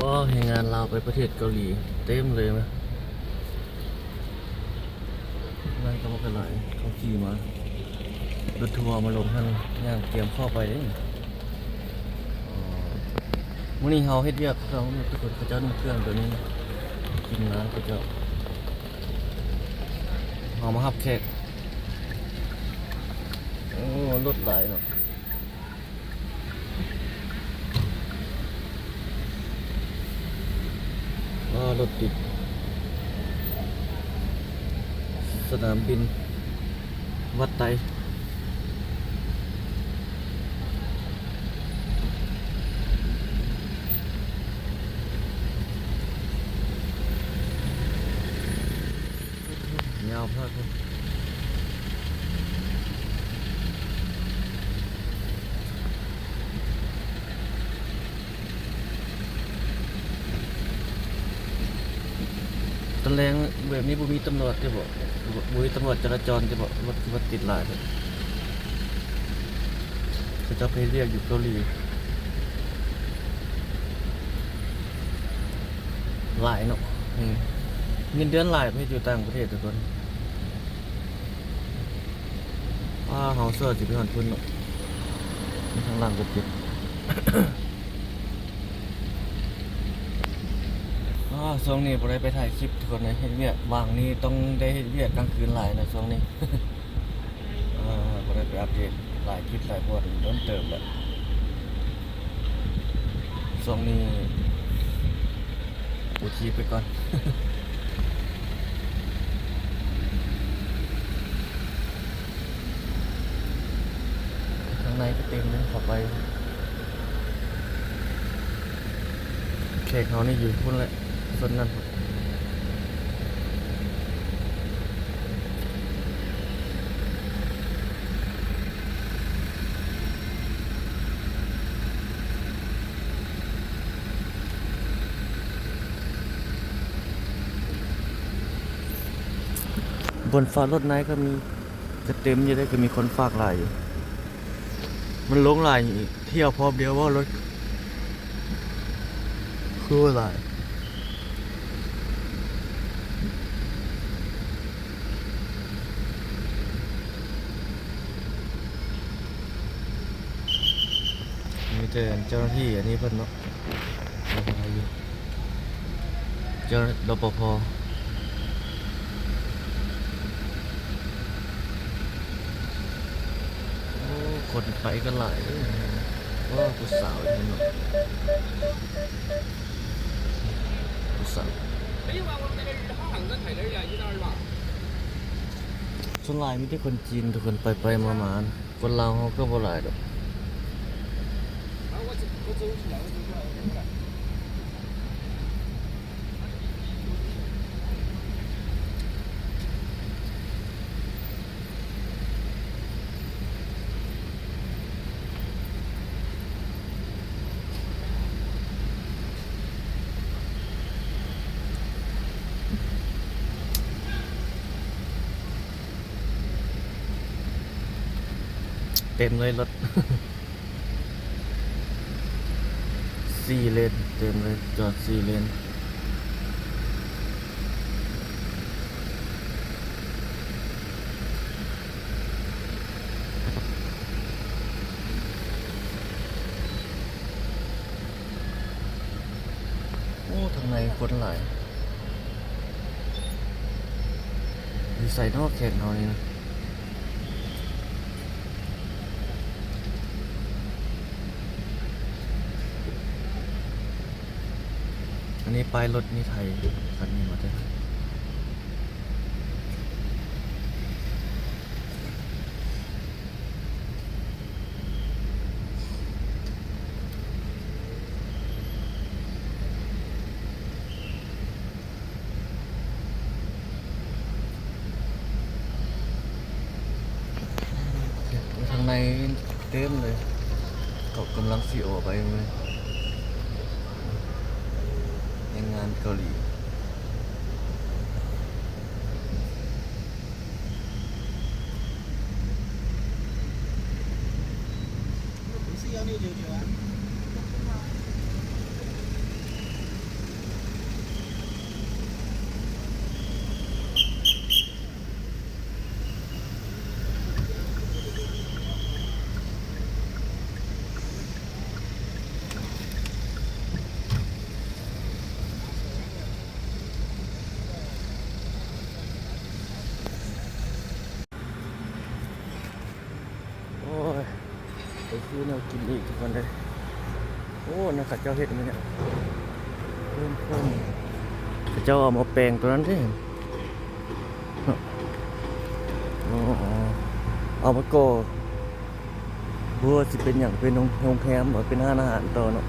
ອໍ ແຮງງານລາວໄປປະເທດເກົາຫຼີເຕັມເລີຍນະ. ນັ້ນກໍບໍ່ເປັນໄລ ເຂົາຂີ່ມາ ລົດທົວມາລົງຫັ້ນ ຍ່າງກຽມເຂົ້າໄປເດ້. ອໍ ມື້ນີ້ເຮົາເຮັດວຽກເຂົາ ທຸກຄົນ ເຂົາເຈົ້ານຸ່ງເຄື່ອງແບບນີ້ ທີມງານເຂົາເຈົ້າ ເຮົາມາຮັບແຂກ. ໂອ້ ລົດຫຼາຍເນາະ. ອໍ ລົດຕິດ ສະໜາມບິນວັດໄຕ ຍາວພາກພຸ້ນ. ຕອນແລງແບບນີ້ບໍ່ມີຕຳຫຼວດຕິບໍ? ບໍ່ ບໍ່ມີຕຳຫຼວດຈະລາຈອນຕິບໍ? ລົດ ລົດຕິດຫຼາຍເດ ເຂົາເຈົ້າໄປເຮັດວຽກຢູ່ເກົາຫຼີ. ຫຼາຍເນາະ ເງິນເດືອນຫຼາຍ ໄປເຮັດຢູ່ຕ່າງປະເທດທຸກຄົນ. ອ້າ ເຮົາເຊື່ອຊິໄປຮອດພຸ້ນເນາະ ທາງຫຼັງກໍຕິດ. ອ້າ ຊ່ວງນີ້ບໍ່ໄດ້ໄປຖ່າຍຄລິບທຸກຄົນເອີຍ ເຮັດວຽກ ວ່າງນີ້ຕ້ອງໄດ້ເຮັດວຽກກາງຄືນຫຼາຍນະຊ່ວງນີ້. ເອີ ບໍ່ໄດ້ໄປອັບເດດຫຼາຍຈຸດຫຼາຍບ່ອນ ດົນເຕີບແລ້ວ. ຊ່ວງນີ້ໂອທີໄປກ່ອນ. ທາງໃນກໍເຕັມເລີຍ ເຂົ້າໄປ ແຂກເຮົານີ້ຢູ່ພຸ້ນແຫຼະ ໂຊນນັ້ນ. ບ່ອນຝາກລົດໃນກໍມີ ກໍເຕັມຢູ່ເດ້ ກໍມີຄົນຝາກຫຼາຍຢູ່. ມັນລົງຫຼາຍ ທ່ຽວຮອບດຽວບໍ່ ລົດຄືວ່າຫຼາຍ. ມີແຕ່ເຈົ້າໜ້າທີ່ອັນນີ້ເພິ່ນເນາະ ເຈົ້າໜ້າ ອາ ຢູ່ ເຈົ້າ ລປພ. ໂອ້ ຄົນໄປກໍຫຼາຍເດ້. ໂອ້ ຜູ້ສາວອີກເນາະ ຜູ້ສາວ. ສ່ວນຫຼາຍມີແຕ່ຄົນຈີນ ທຸກຄົນ ໄປໆມາໆ. ຄົນລາວເຮົາກໍບໍ່ຫຼາຍດອກ. ເຕັມເລີຍລົດ ສີ່ເລນ ເຕັມເລີຍ ຈອດສີ່ເລນ. ໂອ້ ທາງໃນຄົນຫຼາຍ. ຢູ່ໃສເນາະແຂກເຮົານີ້ນະ? ອັນນີ້ປ້າຍລົດນີ້ໄທ ຄັນນີ້ມາແຕ່ ທາງໃນເຕັມເລີຍ ເຂົາກຳລັງຊິອອກໄປເລີຍ ແຮງງານເກົາຫຼີ. ເ ຊື້ແນວກິນອີກທຸກຄົນເດີ. ໂອ້ ນັ້ນເຂົາເຈົ້າເຮັດແມ່ນຫຍັງ? ເພີ່ມ ເພີ່ມ ເຂົາເຈົ້າເອົາມາແປງຕົວນັ້ນເດ້. ໂອ້ ເອົາມາກໍ່ ບໍ່ວ່າຊິເປັນຫຍັງ ເປັນໂຮງ ໂຮງແຮມ ເປັນຮ້ານອາຫານຕໍ່ເນາະ.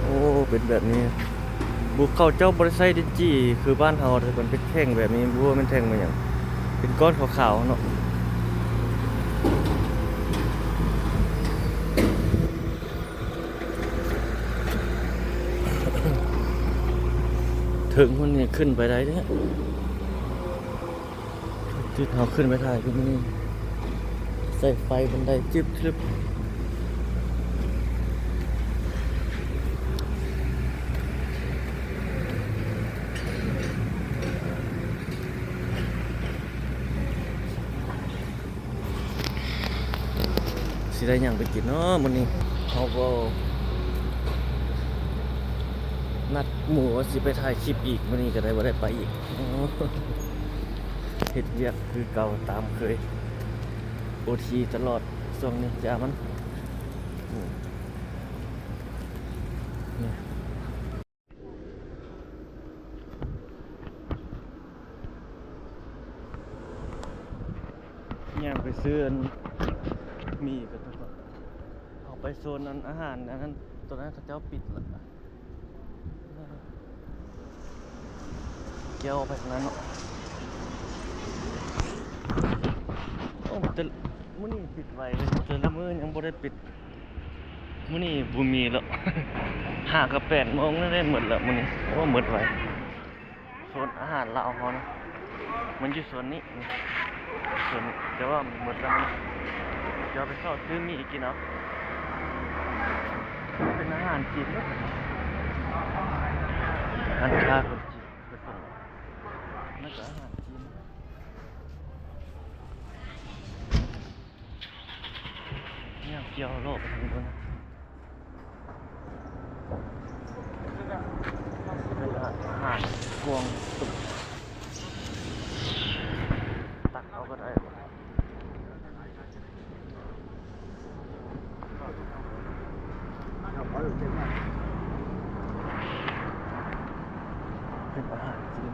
ໂອ້ ເປັນແບບນີ້ ບໍ່ ເຂົາເຈົ້າບໍ່ໄດ້ໃຊ້ດິນຈີ່ຄືບ້ານເຮົາ ແຕ່ເພິ່ນເປັນແທ່ງແບບນີ້ ບໍ່ຮູ້ວ່າແມ່ນແທ່ງແມ່ນຫຍັງ ເປັນກ້ອນຂາວໆເນາະ. ເທິງພຸ້ນນີ້ຂຶ້ນໄປໄດ້ເດ້. ຈຸດເຮົາຂຶ້ນໄປຖ່າຍຮູບມື້ນີ້ ໃສ່ໄຟບັນໄດຈຶບໆ. ຊິໄດ້ຫຍັງໄປກິນເນາະມື້ນີ້? ເຮົາກໍນັດໝູ່ວ່າຊິໄປຖ່າຍຄລິບອີກ, ມື້ນີ້ກໍໄດ້ ບໍ່ໄດ້ໄປອີກ. ເຮັດວຽກຄືເກົ່າຕາມເຄີຍ ໂອທີຕະຫຼອດຊ່ວງນີ້ ຢ່າມັນ. ຍ່າງໄປຊື້ອັນໝີ່ກ່ອນ ເຮົາໄປໂຊນອັນອາຫານອັນນັ້ນ ຕອນນັ້ນເຂົາເຈົ້າປິດລະ. ກ່ຽວໄປທາງນັ້ນເນາະ. ໂອ້ ແຕ່ມື້ນີ້ປິດໄວເລີຍ, ແຕ່ລະມື້ຍັງບໍ່ໄດ້ປິດ. ມື້ນີ້ບໍ່ມີແລ້ວ, ຫາກໍແປດໂມງແລ້ວເດ້ ໝົດແລ້ວມື້ນີ້. ໂອ້ ໝົດໄວ. ໂຊນອາຫານລາວເຮົານະ ມັນຢູ່ໂຊນນີ້ ນີ້ ໂຊນນີ້ ແຕ່ວ່າມັນໝົດແລ້ວ. ມັນ ດຽວໄປຊອກຊື້ໝີ່ກິນເອົາ. ເປັນອາຫານຈີນເນາະ, ຮ້ານຄ້າຄົນຈີນໄປສົ່ງ ນັ້ນກໍອາຫານຈີນ. ຍ່າງກ່ຽວເລາະໄປທາງພຸ້ນ ເປັນອາຫານກວາງຕຸ້ງ ຕັກເອົາກໍໄດ້. ເປັນອາຫານຈີນ.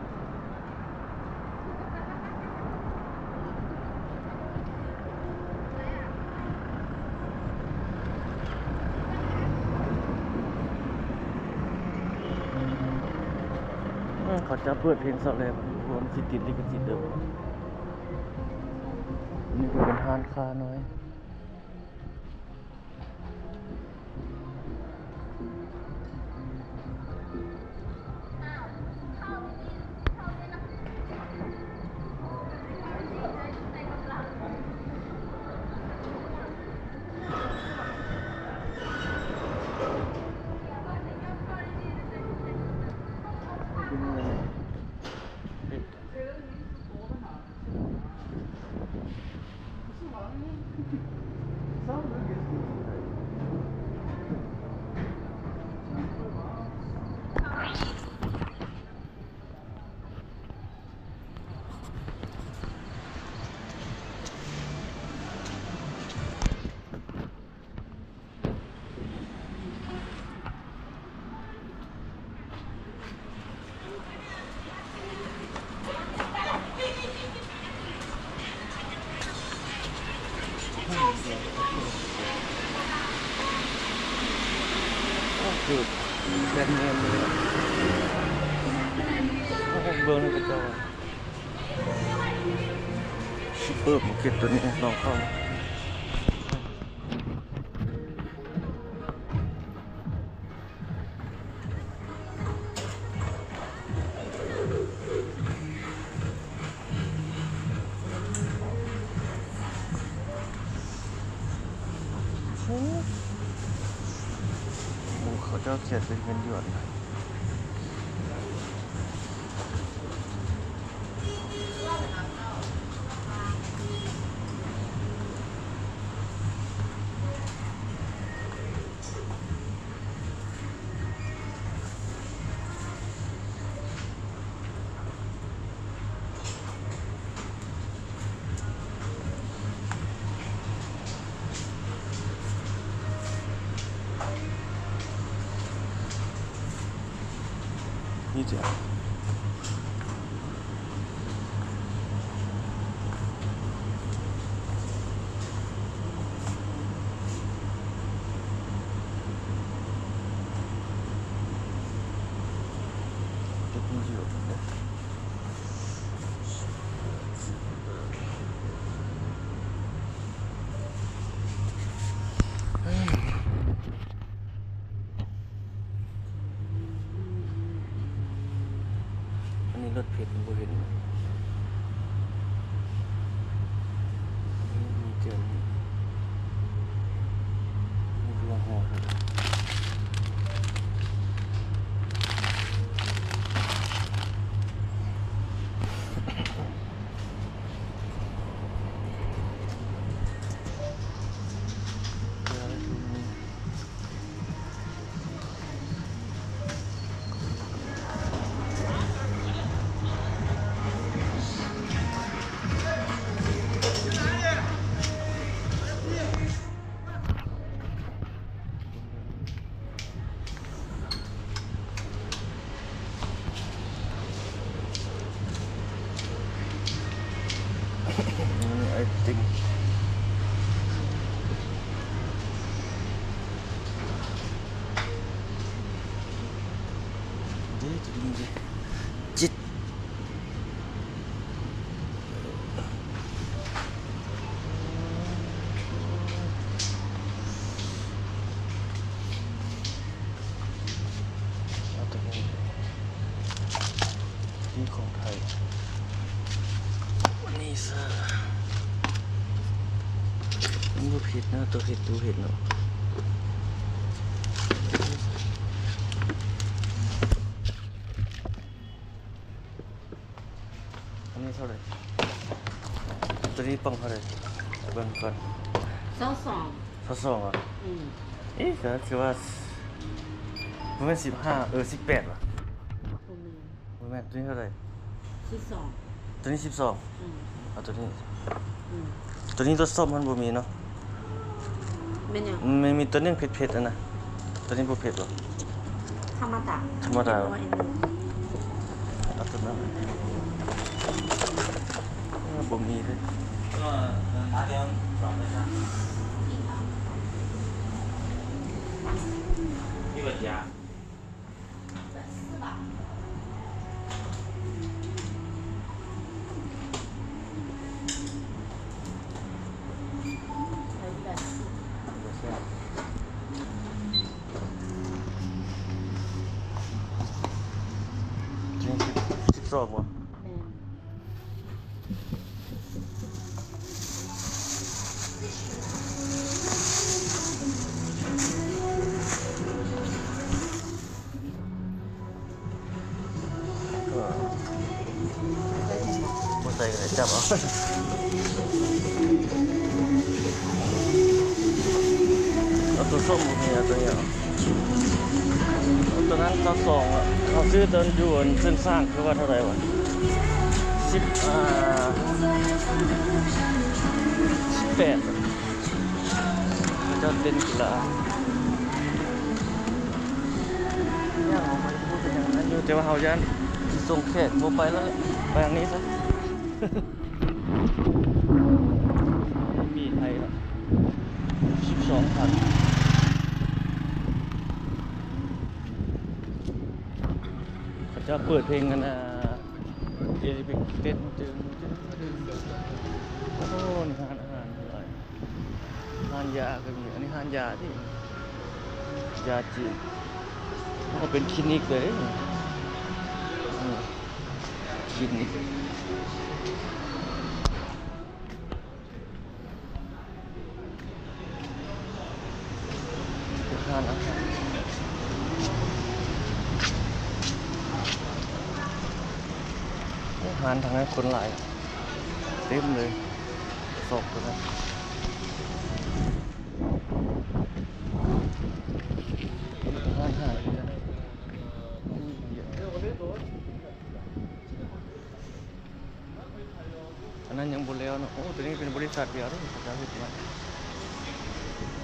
ເອີ ເຂົາຈະເປີດເພງຊາວແລບ ບໍ່ຮູ້ວ່າມັນຊິຕິດລິຂະສິດເດີ. ນີ້ກໍເປັນຮ້ານຄ້ານ້ອຍ. ໂອ້ ຄືແບບແມ່ນເລີຍ. ໂອ້ ເບິ່ງເຂົາເຈົ້າ ຊຸບເປີມາເກັດໂຕນີ້ລອງເຂົ້າ. ໂອ້ ເຂົາເຈົ້າຂຽນເປັນເງິນຢວນ. ໂ ນີ້ຈ້ະ ເກັບເງິນຢູ່ເດີ. ອັນນີ້ລົດເພັດບໍ່ເຫັນ ມີເຈີນ ມີຕົວຮອດ. ໄອຕິມ ເດ້ ໂຕນີ້ເດ້ ຈິດ. ເອົາໂຕນີ້ ນີ້ຂອງໄທ ອັນນີ້ຊະ ມັນບໍ່ເຜັດເນາະ ໂຕເຜັດບໍ່ເຜັດເນາະ. ອັນນີ້ເທົ່າໃດ? ຕົວນີ້ປ່ອງເທົ່າໃດ? ເບິ່ງກ່ອນ. ຊາວສອງ ຊາວສອງ ອະ? ອືມ ເອີ ກໍຄືວ່າ ບໍ່ແມ່ນສິບຫ້າ ເອີ ສິບແປດຫວາ? ບໍ່ແມ່ນ ບໍ່ແມ່ນ ຕົວນີ້ເທົ່າໃດ? ສິບສອງ ຕົວນີ້ສິບສອງ. ອືມ ເອົາຕົວນີ້ ອືມ ຕົວນີ້ລົດສົ້ມມັນບໍ່ມີເນາະ. ແມ່ນຫຍັງ? ມັນມີຕົວໜຶ່ງເຜັດໆ ຫັ້ນນະ ຕົວນີ້ບໍ່ເຜັດບໍ່? ທຳມະດາ ທຳມະດາ. ເອົາຕົວນັ້ນ ເອີ ບໍ່ມີເດ້. ສິບສອງບໍ່? ແມ່ນ. ບໍ່ໃສ່ກໍໄດ້ ຈັບເອົາ ເອົາຕົວສົ້ມບໍ່ມີ ເອົາຕົວນີ້ເອົາ. ຕົວນັ້ນຊາວສອງ ເຮົາຊື້ຕົວຢູ່ອັນເຊິ່ງສ້າງ ຄືວ່າເທົ່າໃດຫວາ? ສິບ ອ່າ ສິບແປດ. ເຂົາເຈົ້າເຕັ້ນກິລາ ຍ່າງອອກໄປ ບໍ່ເປັນຫຍັງນັ້ນຢູ່ ແຕ່ວ່າເຮົາຢ້ານຊິສົ່ງແຂກ ບໍ່ໄປແລ້ວແຫຼະ ໄປທາງນີ້ຊະ. ມີໄທເນາະ ສິບສອງພັນ. ເຂົາເຈົ້າເປີດເພງອັນນ່າ ເອລິເປັກເຕັນ ໂອ້ ນີ້ຮ້ານອາຫານຫຼາຍ. ຮ້ານຢາກໍມີ ອັນນີ້ຮ້ານຢາຕິ ຢາຈີນ ມັນກໍເປັນຄລີນິກເລີຍເດ້ນີ້ ຄລີນິກ ຮ້ານອາຫານ ໂອ້ ຮ້ານທາງໃນຄົນຫຼາຍ ເຕັມເລີຍ ຊອກຕົວນັ້ນ ຮ້ານອາຫານ ອັນນັ້ນຍັງບໍ່ແລ້ວເນາະ. ໂອ້ ຕົວນີ້ເປັນບໍລິສັດດຽວເດ້ ເຂົາເຈົ້າເຮັດມາ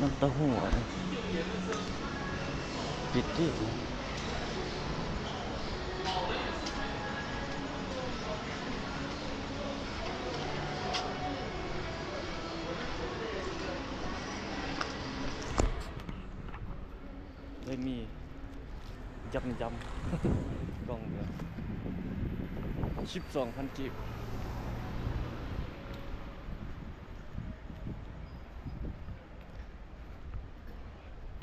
ນ້ຳເຕົ້າຫູ້ ອັນນີ້ ປິດຕິ. ຢ້ຳໆ ກ່ອງດຽວ ສິບສອງພັນກີບ.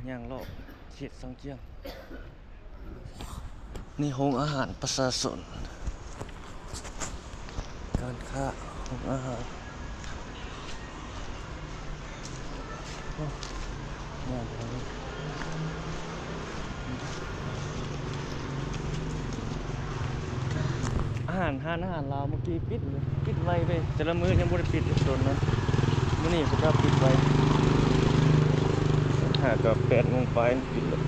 ຍ່າງເລາະເຂດສັງກຽງ ນີ້ໂຮງອາຫານປະຊາຊົນ ການຄ້າ ໂຮງອາຫານ ໂອ້ ງາມ. ອາຫານ ຮ້ານອາຫານລາວເມື່ອກີ້ປິດເລີຍ ປິດໄວເດ້ ແຕ່ລະມື້ຍັງບໍ່ໄດ້ປິດດົນນະ ມື້ນີ້ເຂົາເຈົ້າປິດໄວ ຫາກໍແປດໂມງປາຍປິດແລ້ວ.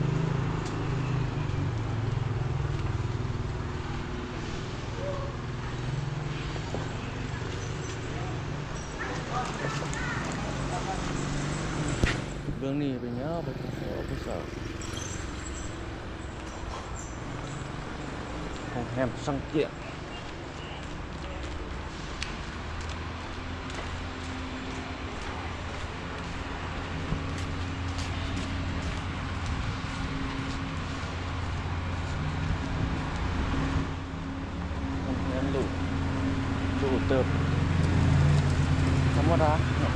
ເບື້ອງນີ້ໄປຍາວໄປ ຜູ້ສາວ ໂຮງແຮມສັງກຽງ. ໂຮງແຮມຫຼູ ຫຼູເຕີບ ທຳມະດາເນາະ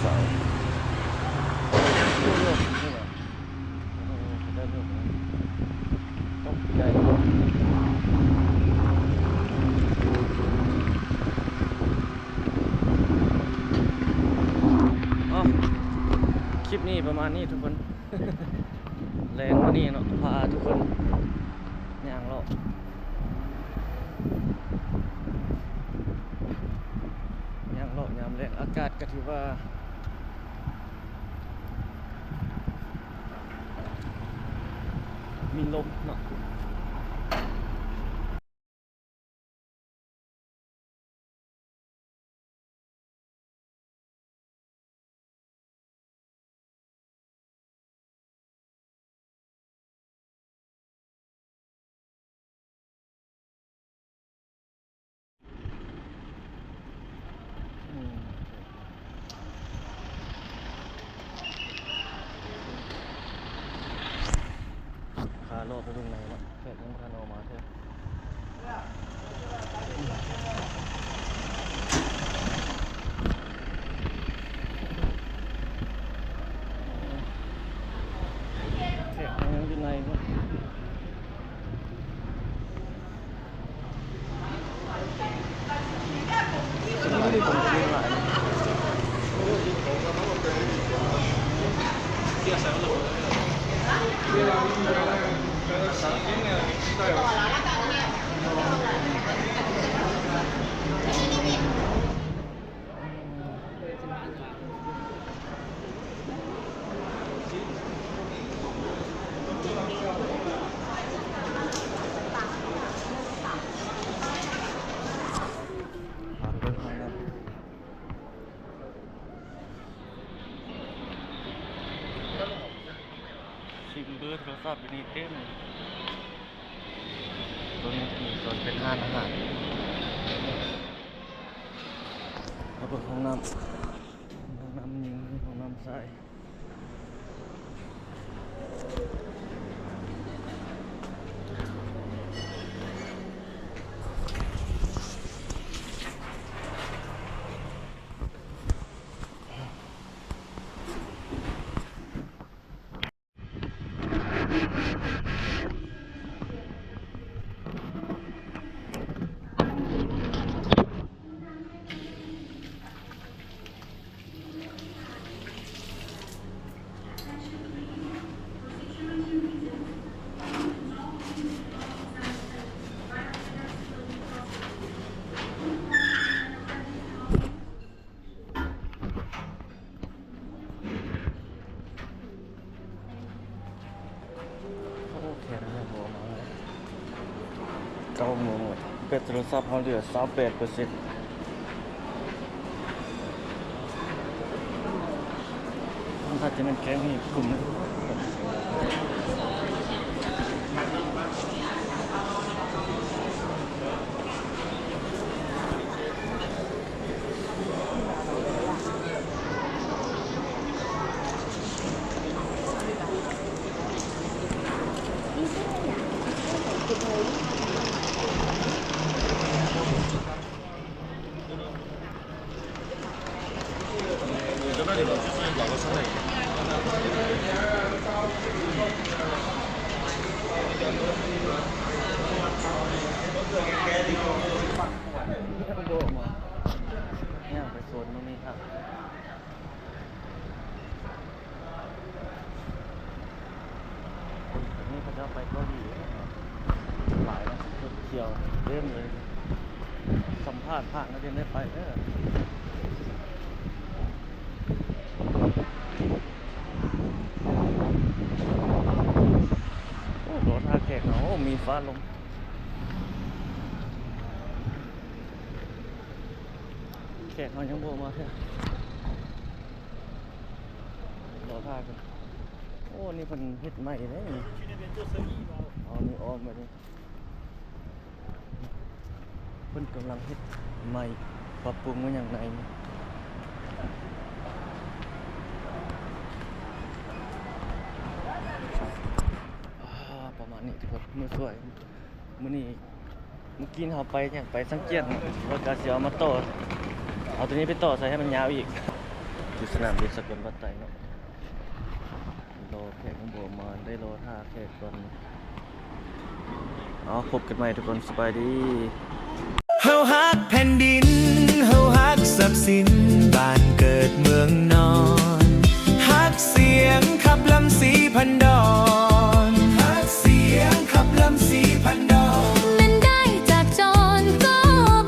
ສາວ ໂອ້ ຕົກໃຈ ເອົ້າ ຄລິບນີ້ປະມານນີ້ທຸກຄົນ ແລງມື້ນີ້ເນາະ ພາທຸກຄົນຍ່າງເລາະ ຍ່າງເລາະຍາມແລງ ອາກາດກໍຖືວ່າ ມີລົມເນາະ. ພາເລາະໄປເບິ່ງໃນເນາະ ແຂກຍັງບໍ່ທັນອອກມາເທື່ອ. ແຂກຍັງຢູ່ໃນເນາະ. ຊິມເບີໂທລະສັບຢູ່ນີ້ເຕັມ. ຕົວນີ້ຈະມີສ່ວນເປັນຮ້ານອາຫານ ແລ້ວກໍຫ້ອງນ້ຳ ຫ້ອງນ້ຳຍິງ ຫ້ອງນ້ຳຊາຍ. ໂອ້ ແຂກຍັງບໍ່ມາເລີຍ ເກົ້າໂມງແລ້ວ ແບັດໂທລະສັບເຮົາເຫຼືອຊາວແປດເປີເຊັນ. ມັນອາດຈະແມ່ນແຂກອີກກຸ່ມໜຶ່ງ. ເຂົາເຈົ້າໄປເກົາຫຼີຫຼາຍເນາະ ລົດຂຽວເຕັມເລີຍ. ສຳພາດຜ່ານແລ້ວຈຶ່ງໄດ້ໄປເດີ. ໂອ້ ລໍຖ້າແຂກເນາະ. ໂອ້ ມີຟ້າລົງ. ແຂກເຮົາຍັງບໍ່ມາເທື່ອ. ລໍຖ້າກັນ. ໂອ້ ນີ້ເພິ່ນເຮັດໃໝ່ເດ້ນີ້. ອໍ ນີ້ອ້ອມໄປນີ້. ເພິ່ນກຳລັງເຮັດໃໝ່ ປັບປຸງມາຫຍັງໃນນີ້. ອ່າ ປະມານນີ້ທຸກຄົນ. ມື້ສວຍ ມື້ນີ້ ເມື່ອກີ້ເຮົາໄປຫຍັງ ໄປສັງກຽນເນາະ ແລ້ວກະຊິເອົາມາຕໍ່ ເອົາໂຕນີ້ໄປຕໍ່ໃສ່ໃຫ້ມັນຍາວອີກ. ຢູ່ສະໜາມບິນສາກົນບາດໄຕເນາະ. ລໍແຂກຍັງບໍ່ມາ ໄດ້ລໍຖ້າແຂກກ່ອນ. ເອົາ ພົບກັນໃໝ່ທຸກຄົນ ສະບາຍດີ. ເຮົາຮັກແຜ່ນດິນ ເຮົາຮັກຊັບສິນ ບ້ານເກີດເມືອງນອນ ຮັກສຽງຂັບລຳສີພັນດອນ ຮັກສຽງຂັບລຳສີພັນດອນ ແມ່ນໄດ້ຈາກຈອນກໍ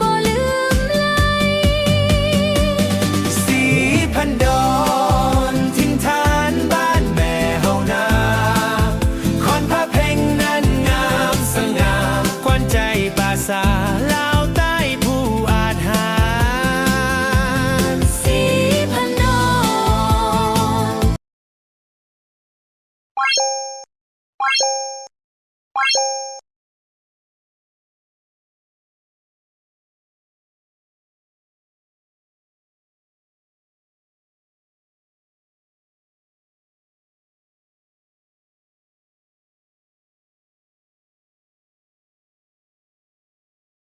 ບໍ່ລືມໄລ ສີພັນດອນ ຖິ່ນຖານບ້ານແມ່ເຮົານາ ຄອນພະເພັງນັ້ນງາມສະຫງ່າ ຂວັນໃຈປະຊາລາວໃຕ້ຜູ້ອາດຫານ ສີພັນດອນ.